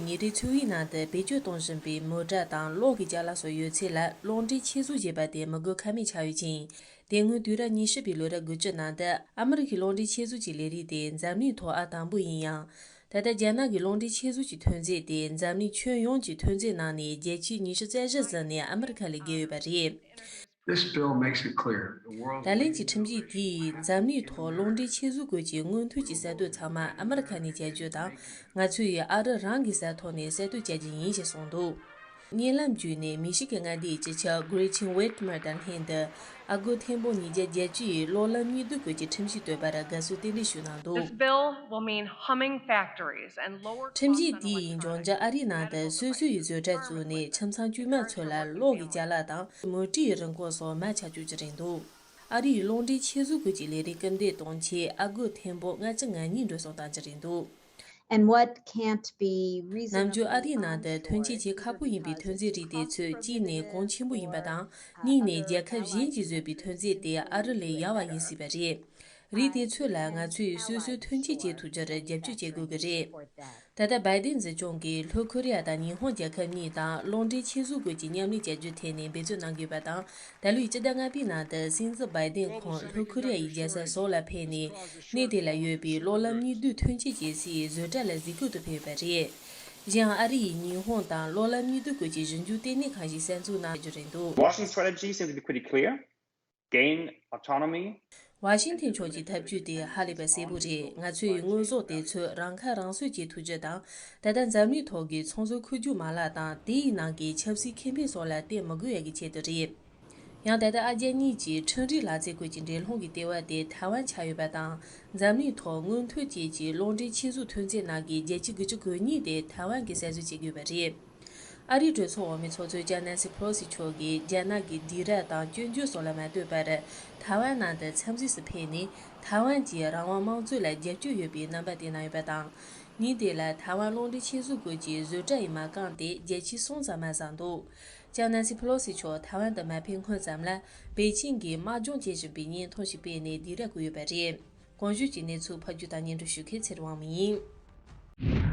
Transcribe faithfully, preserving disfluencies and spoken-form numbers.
ཉིན་རེའི་འཚོ་བའི་ནང་དུ་བེད་སྤྱོད་གཏོང་བཞིན་པའི་མོ་ཊ་དང་གློག་གི་ཅ་ལག་སོགས་ཡོད་ཚད་ལ་གློག་འདྲེན་ཆེད་བཟོ་བྱས་པ་དེ་མི་དགོས་ཁ་མེད་ཆགས་ཡོད་ཅིང་། དེ་སྔོན་དུས་རབས་ཉི་ཤུ་པའི་ལོ་རབས་དགུ་བཅུ་ནང་དུ་ཨ་མི་རི་ཁའི་གློག་འདྲེན་ཆེད་བཟོ་གྱི་ལས་རིགས་དེ་འཛམ་གླིང་ཐོག་ཨང་དང་པོ་ཡིན་ཡང་། ད་ལྟ་རྒྱ་ནག་གི་གློག་འདྲེན་ཆེད་བཟོ་གྱི་ཐོན་རྫས་དེ་འཛམ་གླིང་ཁྱོན་ཡོངས་ཀྱི་ཐོན་རྫས་ནང་ནས་བརྒྱ་ཆའི་ཉི་ཤུ་རྩ་བཞི་ཟིན་ནས་ཨ་མི་རི་ཁ་ལས་བརྒལ་ཡོད་པ་རེད། This bill makes it clear the world ད་ལན་གྱི་ཁྲིམས་ཡིག་དེས་འཛམ་གླིང་ཐོག་གློག་འདྲེན་ཆེད་བཟོ་སྐོར་གྱི་སྔོན་ཐོན་གྱི་གསར་གཏོད་ཚང་མ་ཨ་མི་རི་ཁ་ནས་བྱ་རྒྱུ་དང་། ང་ཚོ་ཡིས་ཨ་རི་རང་གི་ས་ཐོག་ནས་གསར་གཏོད་བྱ་རྒྱུ་ཡིན་ཞེས་གསུངས་འདུག་བརྙན་ལམ་བརྒྱུད་ནས་མི་ཤི་གི་མངའ་སྡེའི་སྤྱི་ཁྱབ་Gretchen Whitmer དང་ལྷན་དུ་ཨ་སྒོར་ཐེར་འབུམ་ཉིས་བརྒྱ་བརྒྱད་ཅུ་ཡི་གློག་ལམ་གཉིས་བསྡུས་སྐོར་གྱི་ཁྲིམས་གཞི་གཏོད་པར་དགའ་བསུ་རྟེན་འབྲེལ་ཞུས་གནང་འདུག This bill will mean humming factories and lower འཁྲིམས་ཡིག་འདིས་འབྱུང་འགྱུར་ཨ་རིའི་ནང་དུ་སོ་སོ་ཡི་བཟོ་གྲྭ་བཙུགས་ནས་ཁྱིམ་ཚང་དཀྱུས་མ་ཚོ་ལ་གློག་གི་ཅ་ལག་དང་མོ་ཊའི་རིན་གོང་སོགས་མར་ཆག་བཅུག་རྒྱུ་རེད་འདུག་ཨ་རིའི་གློག་འདྲེན་ཆེད་བཟོ་སྐོར་གྱི་ལས་རིགས་སྐུལ་འདེད་གཏོང་ཆེད་ཨ་སྒོར་ཐེར་འབུམ་ལྔ་བཅུ་ང་གཉིས་འགྲོ་སོང་བཏང་རྒྱུ་རེད་འདུག And what can't be reasonably ནམ་རྒྱུན་ཨ་རིའི་ནང་དུ་ཐོན་སྐྱེད་བྱེད་ཁག་པོ་ཡིན་པའི་ཐོན་རྫས་རིགས་དེ་ཚོ་གཅིག་ནས་གོང་ཆེན་པོ་ཡིན་པ་དང་། གཉིས་ནས་རྒྱལ་ཁབ་གཞན་གྱིས་བཟོས་པའི་ཐོན་རྫས་དེ་ཨ་རི་ལས་ཡག་པ་ཡིན་སྲིད་པ་རེད། རིགས་དེ་ཚོ་ལ་ང་ཚོས་སོ་སོའི་ཐོན་སྐྱེད་བྱེད་ཐུབ་རྒྱུར་རྒྱབ་སྐྱོར་བྱེད་དགོས་ཀྱི་རེད། ད་ལྟ་བའི་ཏིན་སྲིད་སྐྱོང་གིས་ལྷོ་ཁོ་རི་ཡ་དང་ཉི་ཧོང་རྒྱལ་ཁབ་གཉིས་དང་གློག་འདྲེན་ཆེད་བཟོ་སྐོར་གྱི་མཉམ་ལས་བྱ་རྒྱུ་ཐད་ནས་འབད་བརྩོན་གནང་དགོས་པ་དང་། ད་ལོའི་སྤྱི་ཟླ་ལྔ་པའི་ནང་དུ་སྲིད་འཛིན་བའི་ཏིན་ཁོང་ལྷོ་ཁོ་རི་ཡ་ཡི་རྒྱལ་ས་སོལ་ལ་ཕེབས་ནས། གནས་དེ་ལ་ཡོད་པའི་གློག་ལམ་གཉིས་བསྡུས་ཐོན་སྐྱེད་བྱེད་སའི་བཟོ་གྲྭ་ལ་གཟིགས་སྐོར་དུ་ཕེབས་པ་རེད། གཞན་ཡང་ཨ་རི་ཡིས་ཉི་ཧོང་དང་གློག་ལམ་གཉིས་བསྡུས་སྐོར་གྱི་གཞི་འགྱུར་ལྟེ་གནས་ཁང་ཞིག་གསར་འཛུགས་གནང་རྒྱུ་རེད་འདུག Washington's strategy seems to be pretty clear. Gain autonomy. ཝ་ཤིང་ཐན་ཕྱོགས་ཀྱི་ཐབས་ཇུས་དེ་ཧ་ལས་པ་གསལ་པོ་རེད། ང་ཚོའི་དངོས་ཟོག་དེ་ཚོ་རང་ཁ་རང་གསོ་བྱེད་ཐུབ་རྒྱུ་དང་། ད་ལྟ་འཛམ་གླིང་ཐོག་གི་ཚོང་ཟོག་འཁོར་རྒྱུག་མ་ལག་དང་དེའི་ནང་གི་ཆབ་སྲིད་ཁེ་ཕན་སོགས་ལ་བརྟེན་མི་དགོས་ཡ་གི་ཆེད་དུ་རེད། ཡང་ད་ལྟ་ཨ་རྒྱ་གཉིས་ཀྱི་ཁྲིམས་རིག་ལག་རྩལ་སྐོར་གྱི་འགྲན་སློང་གི་ལྟེ་བ་དེ་ཐའེ་ཝན་ཆགས་ཡོད་པ་དང་། འཛམ་གླིང་ཐོག་སྔོན་ཐོན་ཅན་གྱི་གློག་འདྲེན་ཆེད་བཟོ་ཐོན་རྫས་ནང་གི་བརྒྱ་ཆ་དགུ་བཅུ་གོ་གཉིས་དེ་ཐའེ་ཝན་གྱིས་གསར་བཟོ་བྱེད་དགོས་པ་རེད། ཨ་རིའི་གྲོས་ཚོགས་འོག་མའི་ཚོགས་གཙོ་ལྕམ་ནན་སི་ཕེ་ལོ་སི་མཆོག་གིས་རྒྱ་ནག་གི་སྡིགས་ར་དང་སྐྱོན་བརྗོད་སོགས་ལ་མ་ལྟོས་པར་ཐའེ་ཝན་ནང་དུ་འཚམས་གཟིགས་སུ་ཕེབས་ནས། ཐའེ་ཝན་གྱི་རང་དབང་དམངས་གཙོ་ལ་རྒྱབ་སྐྱོར་ཡོད་པའི་རྣམ་པ་བསྟན་གནང་ཡོད་པ་དང་། ཉིན་དེ་ལ་ཐའེ་ཝན་གློག་འདྲེན་ཆེད་བཟོ་སྐོར་གྱི་བཟོ་གྲྭ་ཡི་མ་རྐང་དེ་བརྒྱ་ཆའི་གསུམ་ཙམ་མར་ཟིན་འདུག་ལྕམ་ནན་སི་ཕེ་ལོ་སི་མཆོག་ཐའེ་ཝན་དུ་མ་ཕེབས་སྔོན་ཙམ་ལ། པེ་ཅིང་གིས་དམག་སྦྱོང་བྱེད་བཞིན་པའི་བརྙན་ཐུང་ཞིག་སྤེལ་ནས་སྡིགས་ར་བསྐུལ་ཡོད་པ་རེད། གོང་ཞུས་ཀྱི་གནས་ཚུལ་ཕབ་སྒྱུར་དང་སྙན་སྒྲོན་ཞུ་མཁན་ཚེ་རིང་དབང་མོ་ཡིན།